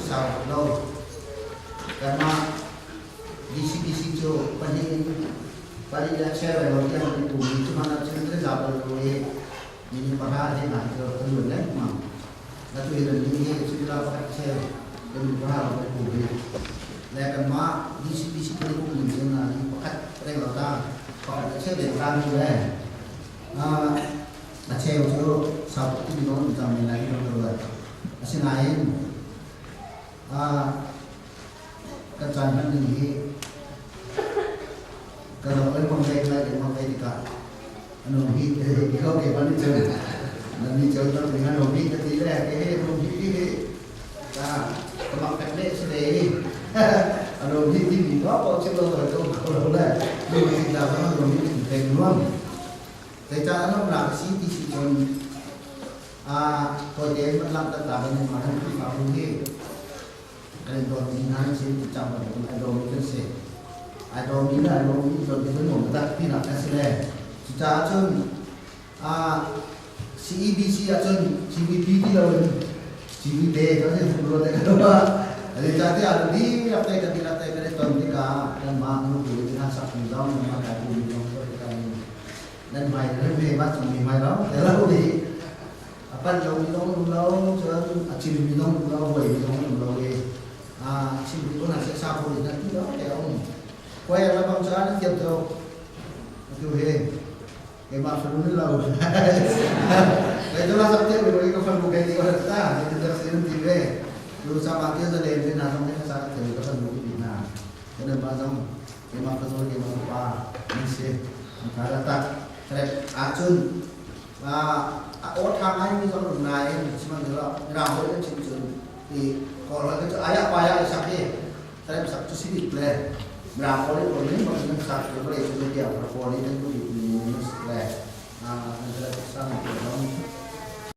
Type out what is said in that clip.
Sau lo. Kanmah DCBC cu pahnih in pali le cheu lo tiang kan pumi cu hmanh ahcun kan za bal lo i minung pahra he hna cu kan luan lengmang. Atu hi nan nih hi suimilam pakhat cheu minung pahra lo kan pumi. Le kanmah DCBC palik um ning cu na hi pakhat reng lo ta pakhat le cheu deng ta mi le a cheu cu sau tuk ti nawn cang men lai hi ka ruat. Asinain kan caan hman ning hi ka ro in mang ve lai mang ve tikah ano hi hi ko ke ban ni cheu nan ni cheu tam ning ano hi ka ti le ke he no hi hi ta ka mak pek le se le ano hi ti mi ko ko chim lo ko ko lo le mi mi ta ma no hi ti pek nuam te cha ano la si ti si chon a ko te man lam ta ta ban ma han ki fa bu hi kan i dawtmi hna an si cang bantukin ai dawmi kan si. Ai dawmi le ai lawmmi dawt hi nuam taktak tinak kan si le. Cucaah cun CEBC ahcun GVP ti loin GVP kan si hung ruat kan ruah. Zeicahtiah dihlak te kan dihlak te kan i ton tikah kanmah nu bu in han sak mi zong kanmah kai bu mi zong nan hmai nan ve ma chung mi hmai lo te lo ni A panh lomi zong an um lo, cun a cimmi zong an um lo, a huaimi zong an um lo i a chimmi ko hna seh saphaw in ti lo te a um. Khuai a bang cu an thiam tuk. Atu hi keimah fanu ni lo. Kai tu la sak tiang mi ka fanu kai ti ko ta, ti dak sin ti ve. Tu sama ti za len na zong ne sa ka ka fanu ti na. Kan ba zong keimah fanu keimah pa ni si. Ka la tak. Ahcun A aw ṭha ngaimi zong an um nain sihmanhsehlaw Mirang holh in chim cun i Kawl holh cu ayah payah i sak hi Salem sak cu si bik le Mirang holh in ning bak in an sak i vawlei cung i tiang Kawl in an duh.